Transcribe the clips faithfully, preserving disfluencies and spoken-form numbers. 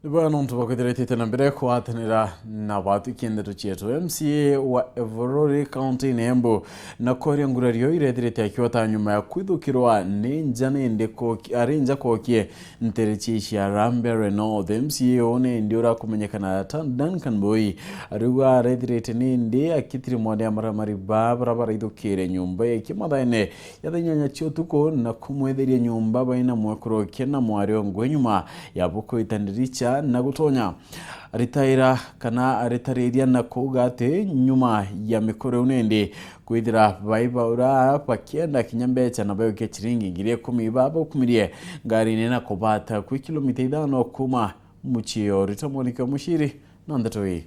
Ni bwega nontu bwa kwithira itite na mbere kugwatanira na batwikie ndeto cietu. M C A wa Evururi, kaunti ya Embu, na Koria Ngurario irethirite akiota nyuma ya kwithukirwa ni nja nindi koki-, ari nja kokie ntere cia Isiara Mbeere North. M C A uu nindi urakumenyekana ta Duncan Mbui, ariuga arethirite nindi akitiri mwana ya maramari ba bara baraithukire nyumba yake mathaene ya thaa inyanya cia utuku na kumwetheria nyumba baina mwekuru ukia na mwari o ngui nyuma ya bukwita ndiricha na gutonya aritaira kana aritariria na kuuga ati nyuma ya mikoro iu nindi kwithira baibaura bakienda kinya mbecha na baukia chiringi ngiri ikumi babakumirie ngarine na kubata kwi kilomita ithano kuma mucii o rita mwaniki wa muciri na ndeto ii.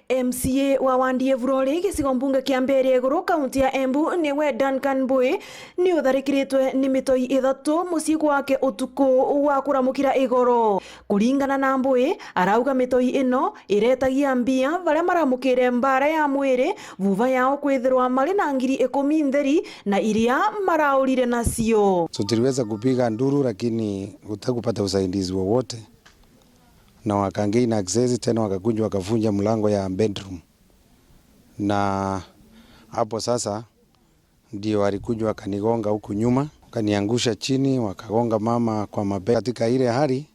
M C A wa wandi Evururi, gicigo mbunge kia Mbeere ya Iguru, kaunti ya Embu, niwe Duncan Mbui, ni utharikiritwe ni mitoi ithatu mucii gwake utuku wa kuramukira igoro. Kuringana na Mbui, arauga mitoi ino iretagia mbia baria maramukire mbara ya mwiri, vuva yao kwithirwa mari na ngiri ikumi ntheri na iria maraurire nacio. So, tuliweza kupiga nduru, lakini utakupata usaidizi wowote. Na wakaingia in excess, tena wakakuja wakavunja mlango ya bedroom. Na hapo sasa ndio walikuja wakanigonga huku nyuma, wakaniangusha chini, wakagonga mama kwa mabega. Katika ile hali,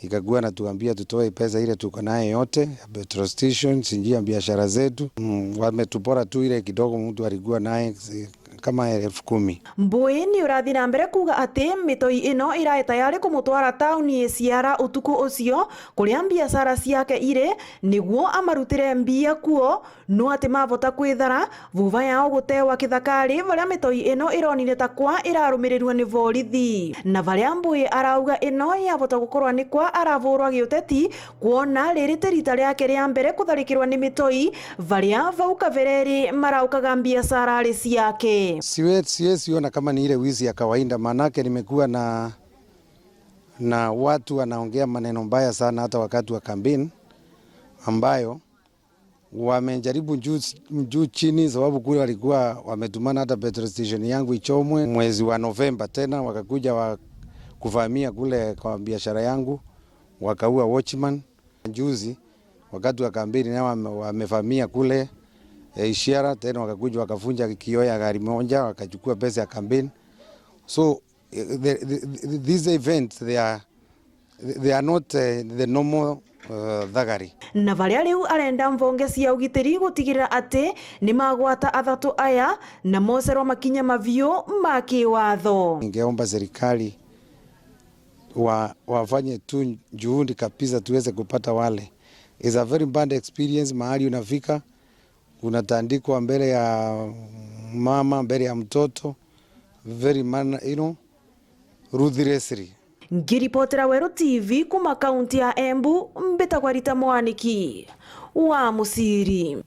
ikakuwa natuambia tutoe pesa ile tuko naye yote, ya petrol station, sijui ya biashara zetu. Mm, wametupora tu ile kidogo mtu alikuwa naye, si-, kama elfu kumi. Mbui ni urathi na mbere kuuga ati mitoi ino irae tayari kumutwara tauni Isiara utuku ucio, kuria biashara ciake iri, niguo amarutire mbia kuo, no ati mavota kwithara vuva yao gutewa kithakari, varia mitoi ino ironire ta kwa irarumirirua ni borithi. Na varia Mbui arauga ino yavota gukorwa ni kwa aravurwa giuteti, kwona riri ti rita riake ria mbere kutharikirwa ni mitoi, varia vau kabere ri maraukaga mbiacara ari ciake. Siwe-, siwezi ona kama ni ile wizi ya kawaida, maanake nimekuwa na, na watu wanaongea maneno mbaya sana hata wakati wa campaign, ambayo wamejaribu juu, juu chini, sababu kule walikuwa wametumana hata petrol station yangu ichomwe. Mwezi wa Novemba tena wakakuja wa kuvamia kule kwa biashara yangu, wakaua watchman. Juzi, wakati wa kampeni, nao wame-, wamevamia kule, eh, Isiara, tena wakakuja wakavunja kioo ya gari moja, wakachukua pesa ya kampeni. So, eh, the, the, the, these events, they are, they are not, eh, the normal, eh, thuggery. Na varia riu arenda mvonge cia ugitiri gutigirira ati ni magwata athatu aya na mocerwa makinya maviu ma kiwatho. Ningeomba serikali wa-, wafanye tu juhudi kabisa tuweze kupata wale. It's a very bad experience, mahali unafika, unatandikwa mbele ya mama, mbele ya mtoto, very man-, you know, ruthlessly. Ngiripotera Weru T V kuma kaunti ya Embu, mbitagwa Rita Mwaniki wa Musiri.